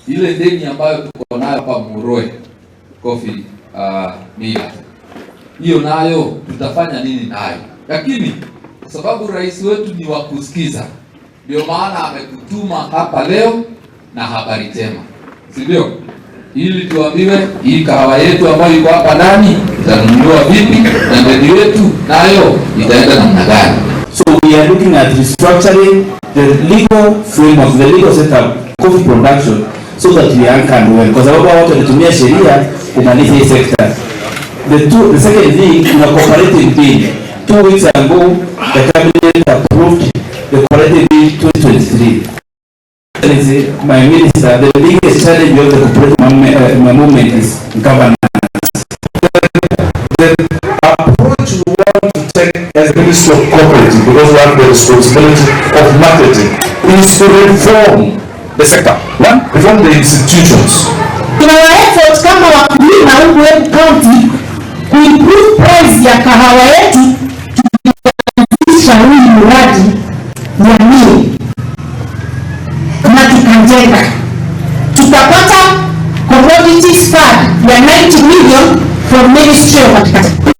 Ile deni ambayo tuko nayo hapa Muroe Coffee Millers, hiyo nayo tutafanya nini nayo? Lakini kwa sababu rais wetu ni wa kusikiza, ndio maana amekutuma hapa leo na habari njema, si ndio? Ili tuambiwe hii kahawa yetu ambayo iko hapa ndani itanunuliwa vipi na deni yetu nayo itaenda namna gani? So we are looking at restructuring the legal framework, the legal setup, coffee production, so that we anchor well. Kwa sababu watu walitumia sheria kumaliza hii sector. The second thing, kuna cooperative bill. 2 weeks ago, the cabinet approved the cooperative bill 2023. My minister, the biggest challenge of the cooperative movement is governance. The approach we want to take as Ministry of Cooperative, because we have the responsibility of marketing, is to reform the sector. One, reform the institutions. In our effort kama wakulima huku Embu County kuimprove price ya kahawa yetu, tulianzisha huyu mradi ya mill na tukajenga, tukapata commodities fund ya 90 million from Ministry of Agriculture.